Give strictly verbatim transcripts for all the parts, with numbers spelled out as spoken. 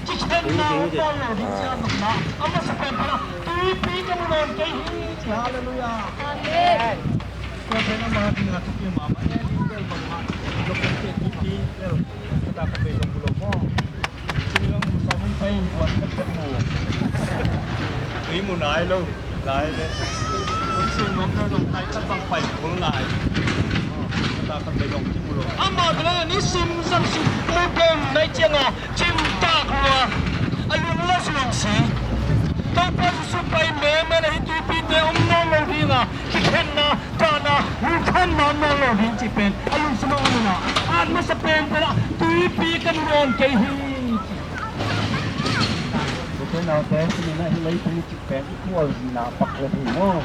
Kikhenna om nawn lo ding ci a, a masa pen pen ah tuipi ka mu nawn kei hi ci. Halleluiah. Amen. Tua pen ama ding a thupi mahmah e. Ning bel bangmah local te tuipi bel ka ta ka bei zong mu lo maw? Sing zong mu sawm in pai buan ka pen mu. Tui mu nai lo. Lai le. Hun sin nuam lo zong tai khat bang pai kul lai. Kata kan bei dong ci mu lo. Amah bel a nisim zamsim mu gam nai cianga cimtak lua. A lung la zuang si. Topa Jesu pai meme na hi tuipite om nawn lo dinga kikhenna, kahna, lungkhamna om nawn lo ding cih pen a lungsim a om ina. At masa pen pen ah tuipi kan nawn kei hi. Ute naute, tuni na hi leitung cih pen i khualzin ah paklet hi maw?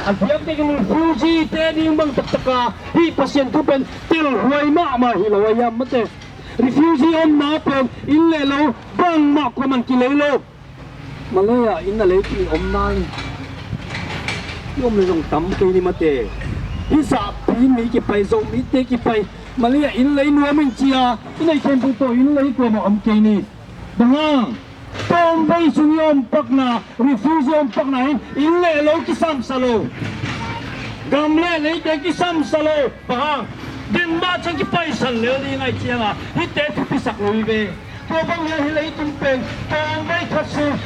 A biak ding refugee te ding bang taktaka hih Pasian thu pen telhuai mahmah hi lo a hiam mate. Refugee omna pen inn le lo bangmah kuaman kilei lo. Malaya inn a lei ki omna in i om le zong tam kei ni mate. Hih zahpi mi kipai, Zomite kipai, Malaya inn lei nuam in cia i nei khempeuh tawh inn lei kuamah om kei ni. Bang hang? Tawmvei sung i om pakna, refugee om pakna in inn le lo kisamsa lo. Gam le leite kisamsa lo. Bang hang? Denmark ciang kipaisan lel ding ai cianga hihte thupisak lo hi ve. Tua bang hian hi leitung pen tawmvei khat sung